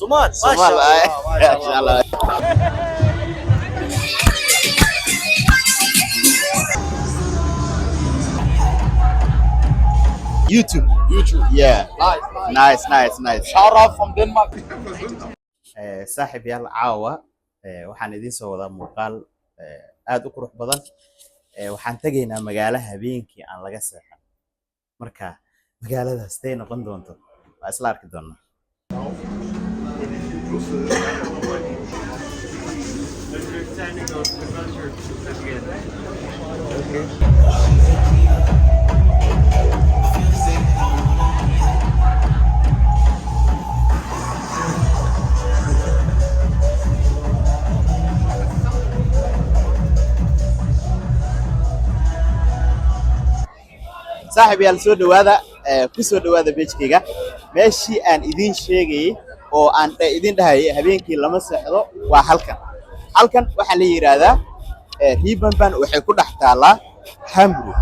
Somal. Somal. Masha Masha Allah. YouTube. YouTube. Yeah. Nice, nice. Nice, nice, nice. Shout out from Denmark. Saaxiib yaal, caawa waxaan idiin soo wadaa muuqaal aad u qurux badan. Waxaan tegaynaa magaalo habeenkii aan laga seexan. Marka magaaladaas tay noqon doonto waa isla arki doonaa. Saaxiib yaal, soo dhawaada, ku soo dhawaada page-kayga. Meeshii aan idiin sheegayay oo aan idin dhahayay habeenkii lama seexdo waa halkan. Halkan waxaa la yidhaahdaa Reeperbahn, waxay ku dhex taallaa Hamburg.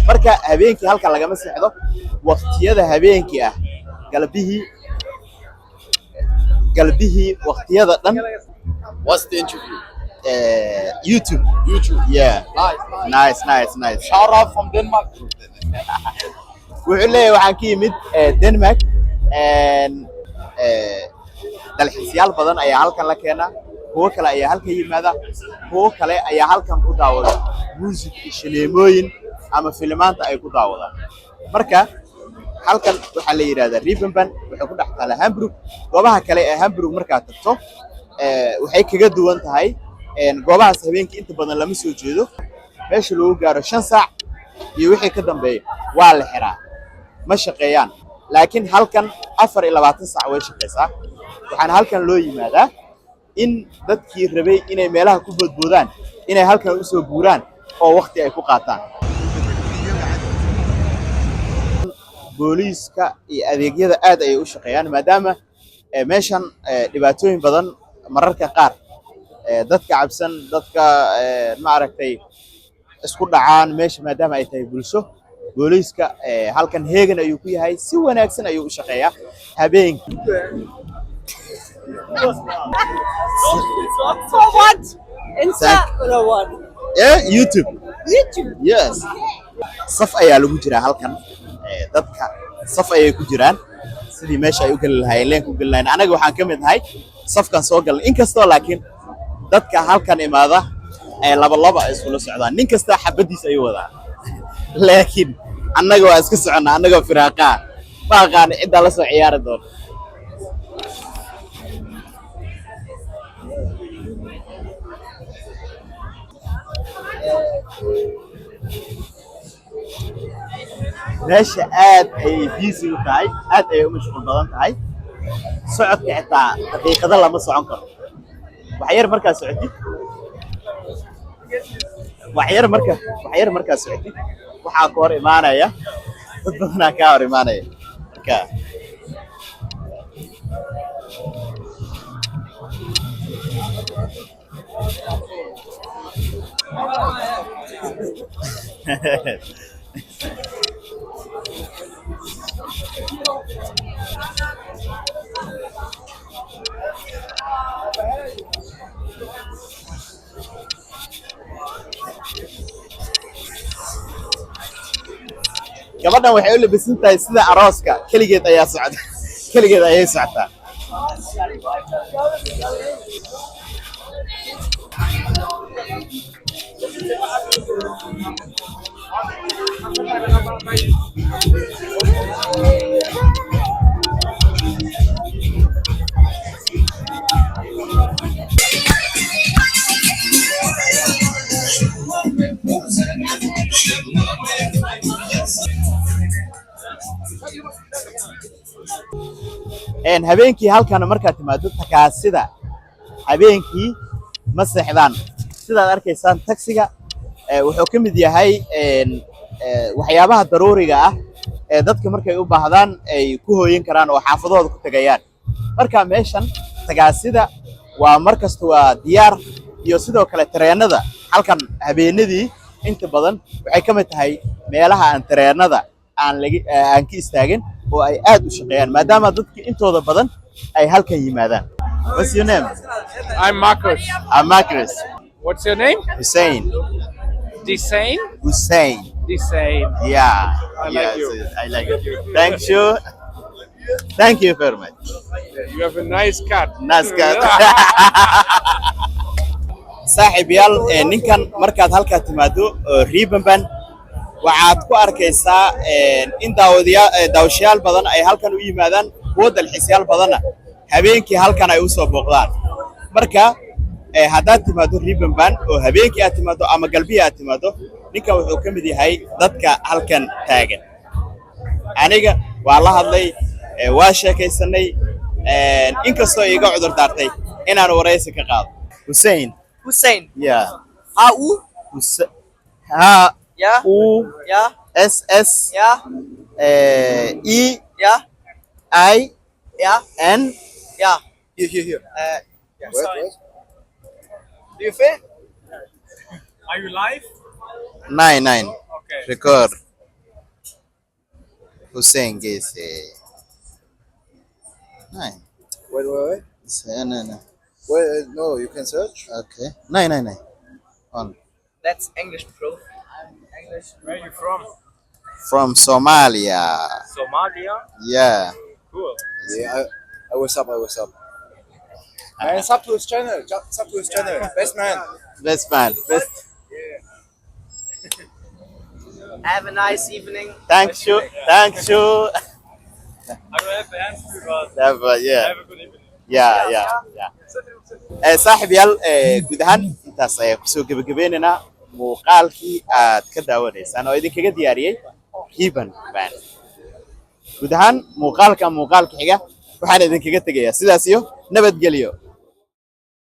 Marka habeenkii halkan lagama seexdo. Waqtiyada habeenkii ah, galbihii, waqtiyada dhan. What's the interview? YouTube. YouTube. Yeah. Nice, nice. Nice, nice, nice. Shout out from Denmark. Wuxuu leeyahay waxaan ka yimid Denmark. Dalxiisyaal badan ayaa halkan la keenaa, kuwo kale ayaa halkan yimaada, kuwo kale ayaa halkan ku daawada muusig iyo shineemooyin ama filimaanta ay ku daawadaan. Marka halkan waxaa la yidhahdaa Reeperbahn, waxay ku dhex taalaa Hamburg. Goobaha kale ee Hamburg markaad tagto, waxay kaga duwan tahay goobahaas habeenkii inta badan lama soo jeedo. Meesha lagu gaaro 5 saac iyo wixii ka dambeeya waa la xiraa, ma shaqeeyaan. Laakiin halkan 24 saac way shaqeysaa. Waxaana halkan loo yimaadaa in dadkii rabay inay meelaha ku boodboodaan inay halkan usoo guuraan oo waqti ay ku qaataan. Booliiska iyo adeegyada aad ayay u shaqeeyaan, maadaama meeshan dhibaatooyin badan mararka qaar dadka cabsan, dadka maaragtay isku dhacaan meesha, maadaama ay tahay bulsho. Booliiska halkan heegan ayuu ku yahay, si wanaagsan ayuu u shaqeeyaa habeenkii. For what? Insta or what? Yeah, YouTube. YouTube. Yes. Saf ayaa lagu jiraa halkan. Dadka saf ayay ku jiraan sidii meesha ay u geli lahaayeen, leenka u geli lahaayeen. Anaga waxaan ka mid nahay safkan soo galnay, inkastoo laakiin dadka halkan imaada ee laba laba ay iskula socdaan, nin kasta xabadiis ayuu wadaa, laakiin annaga waa iska soconnaa annagoo firaaqaa. Ma aqaana ciddaa la soo ciyaari doona. Meesha aad ayay busy u tahay, aad ayay u mashquul badan tahay. Socodka xitaa daqiiqado lama socon karo. Wax yar markaa socotid, waxaa ka hor imaanaya dad badanaa kaa hor imaanaya. Marka gabadhan waxay u labisan tahay sida arooska. Keligeed ayaa socda, keligeed ayay socotaa. Habeenkii halkana markaad timaado, takaasida habeenkii ma seexdaan. Sidaad arkaysaan, taksiga wuxuu ka mid yahay waxyaabaha daruuriga ah ee dadka markay u baahdaan ay ku hooyin karaan oo xaafadahooda ku tagayaan. Marka meeshan tagaasida waa mar kasta waa diyaar, iyo sidoo kale tareenada halkan habeenadii inta badan waxay ka mid tahay meelaha aan tareenada aan laga aan ka istaagin oo ay aad u shaqeeyaan, maadaama dadka intooda badan ay halkan yimaadaan. What's your name? I'm Marcus. I'm Marcus. What's your name? Hussein. Desain? Hussein. Desain. Yeah. I like Yes, you. I like it. Thank you. Thank you very much. You have a nice cat. Nice cat. Saaxiibayaal, ninkan markaad halkaa timaado oo Reeperbahn, waxaad ku arkaysaa in daawashayaal badan ay halkan u yimaadaan, kuwo dalxiisyaal badanna habeenkii halkan ay u soo booqdaan. Marka haddaad timaado Reeperbahn oo habeenkii aad timaado ama galbihii aad timaado, ninkan wuxuu ka mid yahay dadka halkan taagan. Aniga waa la hadlay, waa sheekaysanay, inkastoo iga cudur daartay inaan waraysi ka qaado. Hussein. Hussein. Yeah. H U. Huse H Ja. U Ja. S S Ja. E Ja. I Ja. N. Ja. Here, here, here. Wait, wait. Do you fit? Are you live? Nine nine. Okay. Record. Hussein Gese. Nine. Wait, wait, wait. No, no. Wait, no, you can search. Okay. Nine nine nine. On. That's English, bro. I'm English. Where are you from? From Somalia. Somalia? Yeah. Cool. Yeah, I was up, I was up. Man, sub to his channel. Sub to his channel. Best man. Best man. Best. Have a nice evening. Thank you. Thank you. I don't have the answer, but Yeah. have a good evening. Yeah. Saaxiibayaal, guud ahaan intaas ayaan kusoo gebagabeynaynaa muuqaalkii aad ka daawanaysaan oo idinkaga diyaariyey Reeperbahn. Guud ahaan muuqaalka xiga waxaan idinkaga tegayaa sidaas iyo nabadgelyo.